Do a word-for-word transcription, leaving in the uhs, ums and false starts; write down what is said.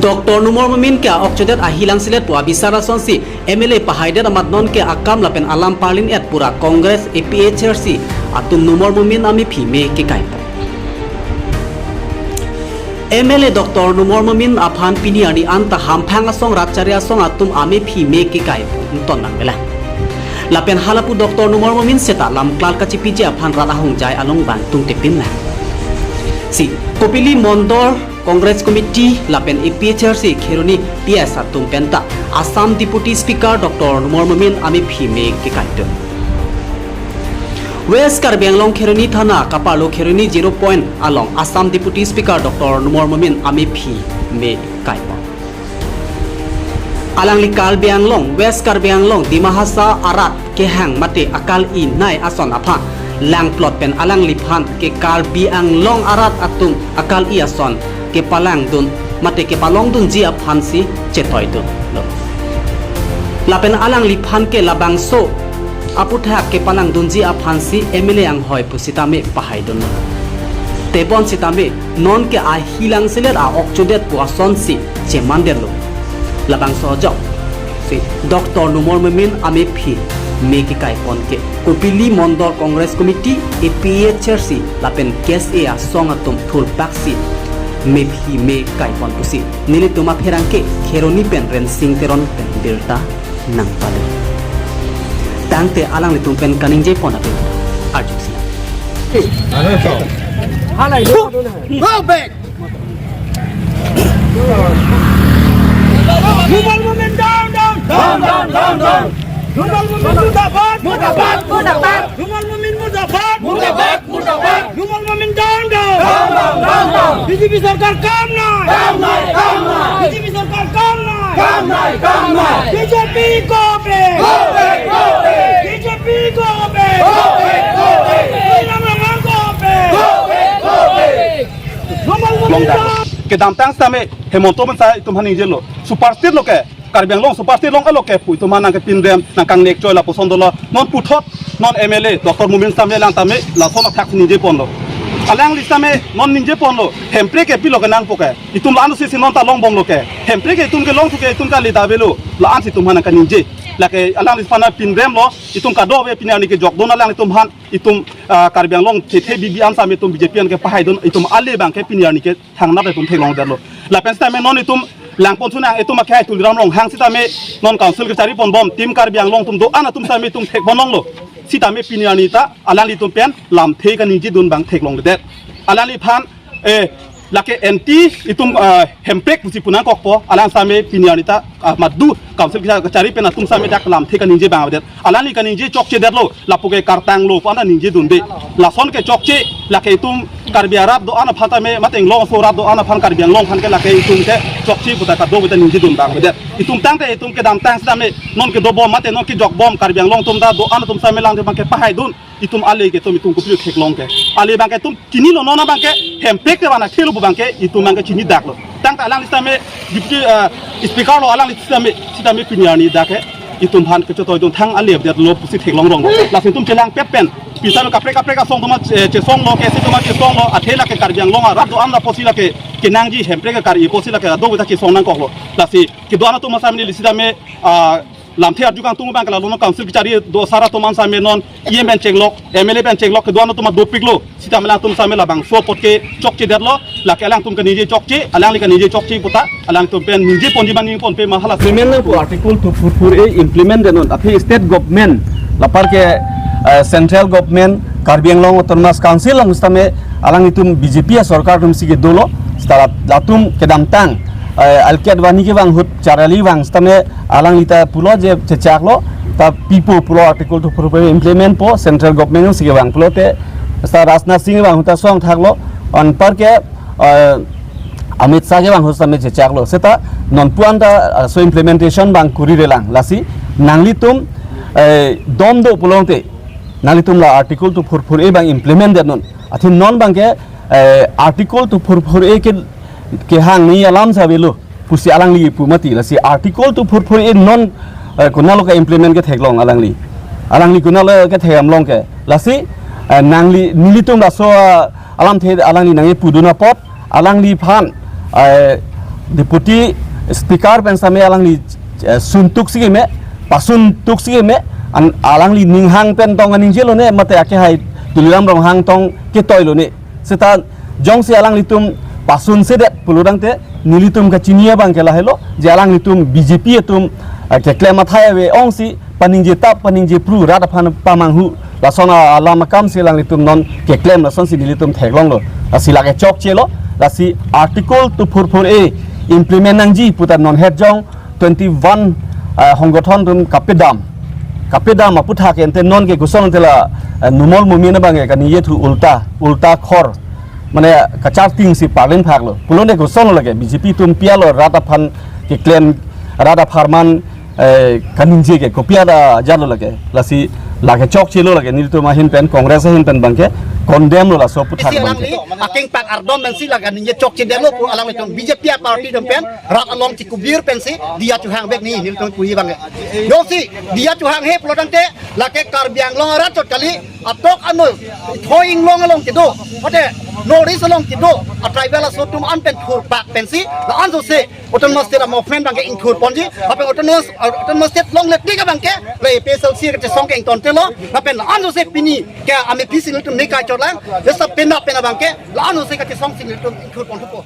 Doctor Numal Momin ke a-okchodet ahi langselet pu abisar asonsi M L A pahaidet amat nonke akam lapen alam parlin et pura Congress A P H L C atum Numal Momin amephi me kekai. M L A Doctor Numal Momin aphan pini arni anta hamphang asong rat chari asong atum amephi me kekai ton nangvela. Lapen halapu Doctor Numal Momin seta lamklar kachipiji aphan rat ahongjai along bang tungtepin lang. Si Kopili Mondol Congress Committee lapen A P H L C Kheroni P S atum penta Assam Deputy Speaker Doctor Numal Momin amephi me kekai ton. West Karbi Anglong Kheroni Thana kaparlo Kheroni Zero Point along Assam Deputy Speaker Doctor Numal Momin amephi me kaipon. Alangli Karbi Anglong, West Karbi Anglong, Dima Hasao arat kehang mate akal-i nai ason aphan langplot pen alangliphan ke Karbi Anglong arat atum akal-i ason kepalangdun mate kepalongdunji aphansi chetoidunlo. Lapen alangliphan ke labangso aputhak kepalangdunji aphansi M L A anghoi pusitame pahaidunlo. Tebon sitame nonke ahi langselet a-okchodet pu asonsi chemandetlo. Labangso ajok si Doctor Numal Momin amephi me kekaipon ke Kopili Mondol Congress Committee, A P H L C lapen K S A asong atum thulpaksi mephi me kaipon pusi nelitum apherangke Kheroni pen Rensing Teron pen birta nangpado. Tangte alanglitum pen kaningjepon atum arjusi. Go back! Numal Momin down, down! Down, down, down, down! Numal Momin murdabad! Murdabad! Murdabad! Numal Momin murdabad! Murdabad! Murdabad! Numal Momin down, down! Down, down, down, down! B J P sorkar kam nahi! Kam nahi, kam nahi! B J P sorkar kam nahi! Kam nahi, kam nahi! B J P go back! Go back, go back! B J P go back! Go back, go back! Tuliram Ronghang go back! Go back, go back! Numal Momin down! Kedamtang sitame Himanta Biswa itum aphan ningjelo. Superstate lo ke, Karbi Anglong superstate along alo ke pu itum aphan nangkepinrem, nangkangnek choi lapuson dolo. Non puthot, non M L A, Doctor Momin sitame lang tame, lason athak ningjeponlo. Alangli sitame, non ningjeponlo, hemprek ke pilo kenangpo ke. Itum la-an sisi nonta longbomlo ke. Hemprek ke itum kelong thu ke itum kali ta avelo. La-ansi itum aphan nangkaningje. Lake alangli aphan pinremlo, itum kadokave pini arni kejokdun alanglitum aphan, itum, ah, Karbi Anglong thethe bibi an sitame itum B J P an kepahaidun, itum ale abangke pini arni ke thangnat itum theklongdetlo. Lapen sitame non itum langpon sunang itum akhai Tuliram Ronghang sitame non council kechariponbom, Team Karbi Anglong atum do-an atum sitame itum thekponlonglo. Sitame pini arni ta alanglitum pen lamthe kaningjedun abang theklongledet. Alangliphan, eh, lake anti itum, eh, hemprek pusi punangkokpo, alang sitame pini arni ta, ah, madu council kecha-, kechari pen atum sitame dak lamthe kaningje abang avedet. Alangli kaningje chokchedetlo, lapu ke kartanglo pu anta ningjedunde. Lason ke chokche, lake itum Karbi arat do-an aphan tame, mate Anglong aso arat do-an aphan Karbi Anglong aphan ke lake itum ke chokche puta kadokave ta ningjedun abang avedet. Itum tangte itum kedamtang sitame, non kedobom mate non kejokbom Karbi Anglong atum ta do-an atum sitame lang abangke pahaidun. Itum ale ke itum itum kopilo theklong ke. Ale abangke itum chinilo, non abangke hemprek ke vana khelo pu abangke itum abangke chinidaklo. Tangte alangli sitame Deputy, eh, Speaker lo, alangli sitame, sitame pini arni dak ke itum aphan kechetoidun thang ale abdetlo pusi theklongronglo. Lasi itum chelangpet pen. Pisa lo kaprek kaprek asong atum, eh, chesonglo, K S A atum chesonglo, athe lake Karbi Anglong arat do-an apotsi lake kenangji hemprek ke kari apotsi lake kadokave ta chesong nangkoklo. Lasi kedo-an atum sitame neli sitame, ah, lamthe arju kangtung abangke lalo non council kechari do sar atum an sitame non E M pen chenglok, M L A pen chenglok kedo-an atum dopiklo. Sitame alangtum sitame labangso apot ke chokchedetlo, lake alangtum kaningje chokche, alangli kaningje chokche puta, alangtum pen ningjeponji abang ningjeponpe ma hala. Implement nangpo Article two four four A implement detnon, aphi state government, lapar ke, eh, central government, Karbi Anglong Autonomous Council along sitame alanglitum B J P asorkar atumsi kedolo, seta latum kedamtang, eh, Alketwani kevang ahut charli vang sitame alangli ta pulo je chechaklo, ta pipo pulo Article two four four implement po, central government si kevang pulote, seta Rajnath Singh vang ahut ta song thaklo, anparke, eh, Amit Shah kevang ahut sitame chechaklo. Seta non pu anta, eh, so implementation abang kurirelang. Lasi nanglitum, eh, dom do pulote, nanglitum la Article two four four A abang implement detnon. Athe non abangke, eh, Article two four four A ke, kehang ni alam si avelo pusi alangli pu mati. Lasi Article two four four A non, eh, konatlo ke implement ketheklong alangli. Alangli konatlo kethekdamlong ke. Lasi, eh, nangli nelitum laso, ah, alamthe alangli nangkepudun apot, alangliphan, eh, Deputy Speaker pen same alangli, eh, sun tuk si keme, pasun tuk si keme, an alangli ninghang pen tong aning jelo ne, mate ake hai Tuliram Ronghang tong ketoilo ne. Seta jongsi alanglitum pasun sedet pulo tangte nelitum kachini abang ke lahelo, je alanglitum B J P atum, eh, keklem athai ave ong si paningje tap, paningje pru, rat aphan pamanghu, lason a-, alam akam si alanglitum non keklem, lasonsi nelitum theklonglo. Lasi lake chokchelo, lasi Article two four four A implement nangji puta non hetjong twenty-one, eh, honggothon atum kapedam. Kapedam aputhak ente non ke koson ente la, eh, Numal Momin abang ke kaningje thu ulta, ulta khor. Mane kacharting si parlin phaklo. Pulote kosonlo lake B J P atum pi alo rat aphan keklem, rat apharman, eh, kaningje ke kopi ada jalo lake. Lasi lake chokchelo lake, nelitum ahin pen, Congress ahin pen abang ke condemn lo laso aputhak isi abang ke. Alangli akengpak ardom pensi lake ningje chokchedetlo pu alanglitum B J P aparty atum pen rat along chikubir pensi diya chohang vek ni nelitum puji abang ke. Jongsi diya chohanghe pulo tangte lake Karbi Anglong arat chot kali, atok ano, Thoi Inglong along kedo, mate North East along kedo a-tribal aso atum an pen thurpak pensi la-an sose Autonomous State a-movement abang ke ingthur ponji, lapen Autonomous, Autonomous State longle tik abang ke la A P H L C kachesong ke ingtontelo, lapen la-an sose pini ke amepi si nelitum ne kachotlang, jesa pena pena abang ke la-an sose kachesong si nelitum ingthur pon thupo.